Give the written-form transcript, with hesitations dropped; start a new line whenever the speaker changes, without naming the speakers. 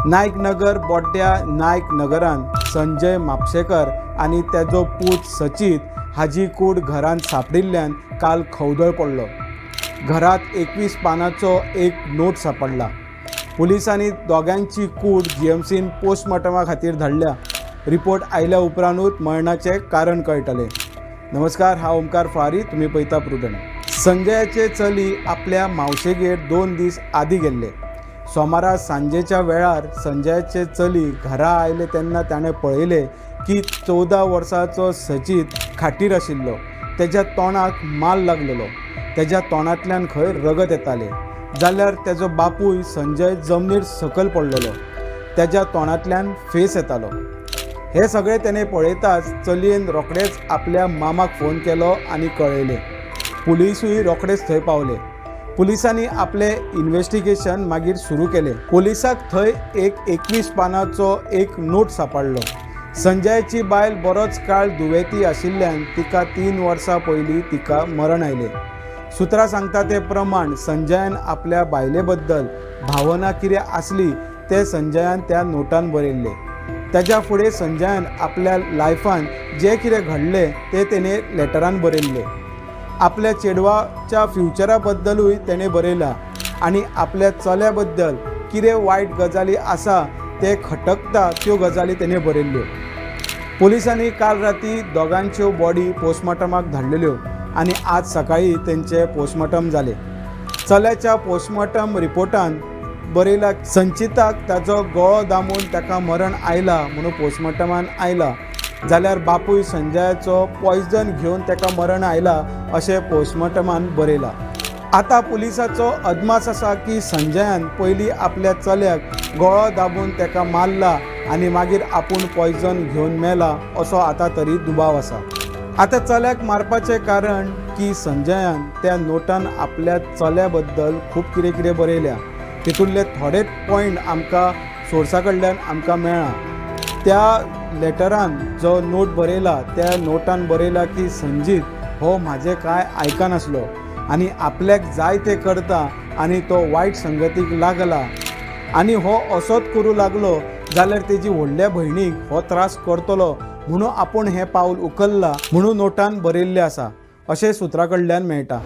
नायक नगर बोड्ड्या नायक नगरान संजय म्हापशेकर आनी तेजो पूत सचीत हाजी कूड घरांत सांपडिल्ल्यान काल खवदळ पडलो. घरात 21 पानाचो एक नोट सापडला. पुलिसांनी दोगांची कूड जीएमसीन पोस्टमॉर्टमा खातीर धाडल्या. रिपोर्ट आयल्या उपरांतूच मरणाचें कारण कळटलें. नमस्कार, हांव ओमकार फारी, तुमी पळयता प्रुडंट. संजयाचे चली आपल्या मावशेगेर 2 दीस आदीं गेल्ले. सोमारा सांजेच्या वेळार संजयाचे चली घरा आयले तेन्ना ताणें पळयलें की 14 वर्सांचो सचीत खाटीर आशिल्लो. तेज्या तोंडाक माल लागलेलो, तेज्या तोंडांतल्यान खंय रगत येतालें, जाल्यार तेजो बापूय संजय जमनीर सकयल पडलेलो, तेज्या तोंडांतल्यान फेस येतालो. हे सगळें तेणें पळयताच चलयेन रोखडेच आपल्या मामाक फोन केलो आनी कळयलें. पुलिसूय रोखडेच थंय पावले. पुलिसांनी आपलें इन्वेस्टिगेशन मागीर सुरू केलें. पुलिसाक थंय एक 21 पानाचो एक नोट सांपडलो. संजयाची बायल बरोच काळ दुयेंती आशिल्ल्यान तिका 3 वर्सां पयलीं तिका मरण आयलें. सुत्रां सांगता ते प्रमाण संजयान आपल्या बायले बद्दल भावना कितें आसली तें संजयान त्या नोटान बरयल्लें. तेज्या फुडें संजयान आपल्या लायफान जें कितें घडलें तें तेणें लेटरान बरयल्लें. आपल्या चेडवाच्या फ्युचरा बद्दलूय तेणें बरयलां आनी आपल्या चल्या बद्दल कितें वायट गजाली आसा ते खटकता त्यो गजाली तेणें बरयल्ल्यो. पुलिसांनी काल राती दोगांच्यो बॉडी पोस्टमॉर्टमाक धाडलेल्यो आनी आज सकाळीं तेंचें पोस्टमॉर्टम जालें. चल्याच्या पोस्टमॉर्टम रिपोर्टान बरयला, संचिताक ताजो गळो दामून ताका मरण आयला म्हणून पोस्टमॉर्टमान आयला, जाल्यार बापूय संजयाचो पॉयजन घेवन ताका मरण आयला अशें पोस्टमॉर्टमान बरयलां. आतां पुलिसाचो अदमास आसा की संजयान पयलीं आपल्या चल्याक गळो दाबून ताका मारला आनी मागीर आपूण पॉयजन घेवन मेला असो आतां तरी दुबाव आसा. आतां चल्याक मारपाचें कारण की संजयान त्या नोटान आपल्या चल्या बद्दल खूब कितें कितें बरयल्या. तितूंतले थोडे पॉयंट आमकां सोर्सा कडल्यान आमकां मेळ्ळा. त्या लेटरान जो नोट बरयला त्या नोटान बरयला की संजीत हो म्हाजें कांय आयकनासलो आनी आपल्याक जाय तें करता आनी तो वायट संगतीक लागला आनी हो असोच करूं लागलो जाल्यार तेजी व्हडल्या भयणीक हो त्रास करतलो म्हणून आपूण हें पावल उखल्लां म्हणून नोटान बरयल्लें आसा अशें सुत्रा कडल्यान मेळटा.